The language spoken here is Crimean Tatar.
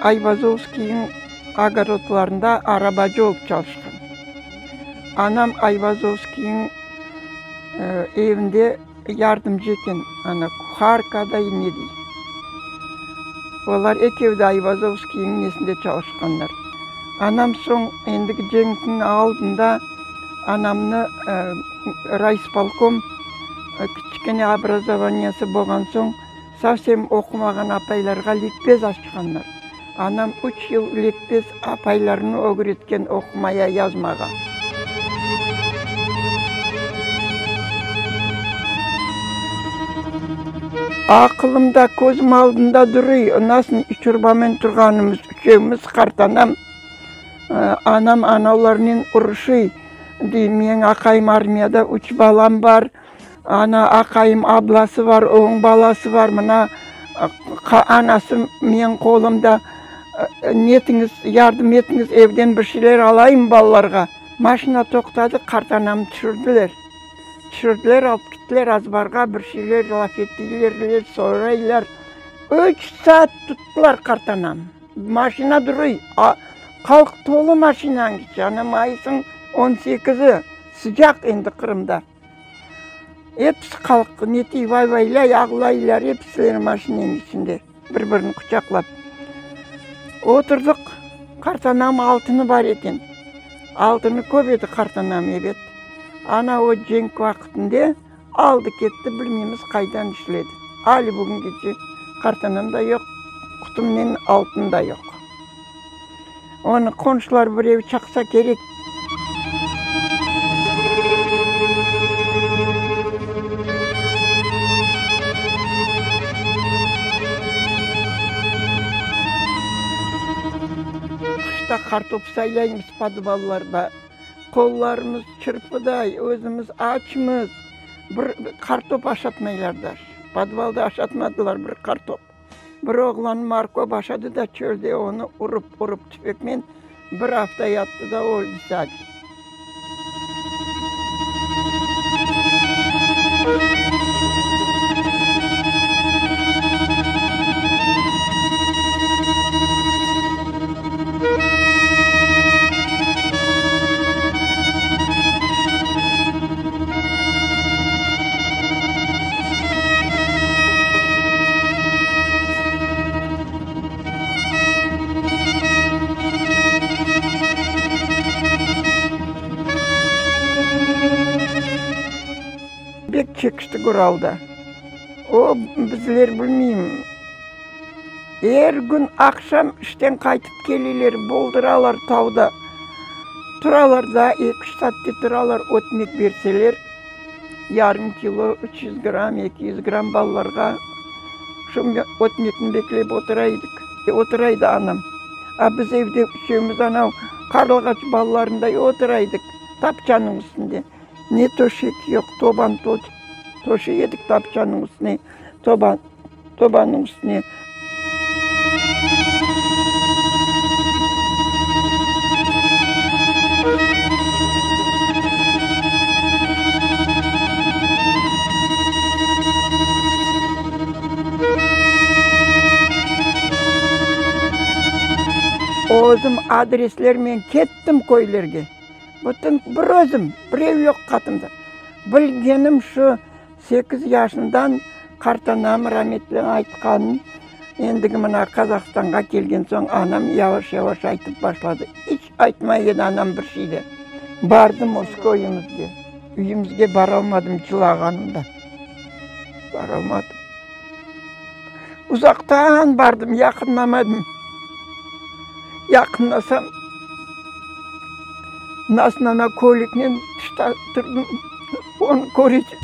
Ayvazovskiyniñ ogorodlarında arabacı olıp çalışqan. Anam Ayvazovskiyniñ evinde yardımcı eken, ana, kuharka day, ne dey. Olar ekevi de Ayvazovskiyniñ nesinde çalışqanlar. Anam soñ, endigi cenkniñ aldında anamnı rayspolkom kiçkene obrazovaniyesi bolğan soñ, Sovsem oqumağan apaylarğa likbez açqanlar. Anam üç yıl likbez apaylarnı ögretken oqumaya, yazmağa. Aqılımda, közüm aldında duruy, nasıl iç urbamen turğanımız, üçevimiz, qartanam, anam analarnen uruşuy, dey, meñ aqayım armiyada, üç balam bar, Ana, aqayım, ablası bar, onıñ balası bar, mına, anası menim qolumda, netiñiz, yardım etiñiz, evden bir şeyler alayım balalarğa. Maşina toqtadı, qartanamnı tüşürdiler. Tüşürdiler, alıp kettiler azbarğa, bir şeyler laf ettiler, soraylar. Üç saat tuttılar qartanamnı. Maşina duruy, halq tolu maşinanıñ içi, ana mayısıñ on sekizi, sıcaq endi Qırımda. Episi qalq, netiy, vay-vaylay, ağlaylar, episileri maşinanıñ içinde bir-birini quçaqlap. Oturdıq, qartanam altını bar eken. Altını köp edi qartanam, ebet. Ana o cenk vaqtında aldı ketti, bilmeymiz qaydan işledi. Ali bugüngece qartanam da yoq, qutumnen altın da yoq. Onı qonşular birevi çaqsa kerek. Qışta qartop saylaymız podvallarda. Qollarımız çırpıday, özümiz açmız. Bir qartop aşatmaylar daş. Podvalda aşatmadılar bir qartop. Bir oğlan Marko başadı da çölde onı urıp-urıp tüfeknen bir afta yattı da öldi sabiy. Bek çekiştik Uralda. O, bizler bilmeyim, er kün aqşam işten qaytıp keleler, boldıralar tauda. Turalar da, eki-üç saatte turalar, ötmek berseler. Yarım kilo, 300 gramm, 200 gramm balalarğa şu ötmekni beklep otura edik. Otura edi anam. A biz evde üçevimiz anav qarılğaç balalarınday otura edik tapçanıñ üstünde. Ne töşek yoq, toban töşey edik tapçanıñ üstüne, toban, tobanıñ üstüne. Özüm adreslermen kettim köylerge. Bütün bir özüm, birev yoq qatımda. Bilgenim şu, Sekiz yaşından qartanam rametli aytqanın, endigi mına Qazahstanğa kelgen soñ anam yavaş-yavaş aytıp başladı. İç aytmay edi anam bir şey de. Bardım öz köyümizge. Üyümizge baralmadım cılağanımdan. Baralmadım. Uzaqtan bardım, yaqınlamadım. Yaqınlasam, nasıl ana köylüknen tışta turdım, onı körecek.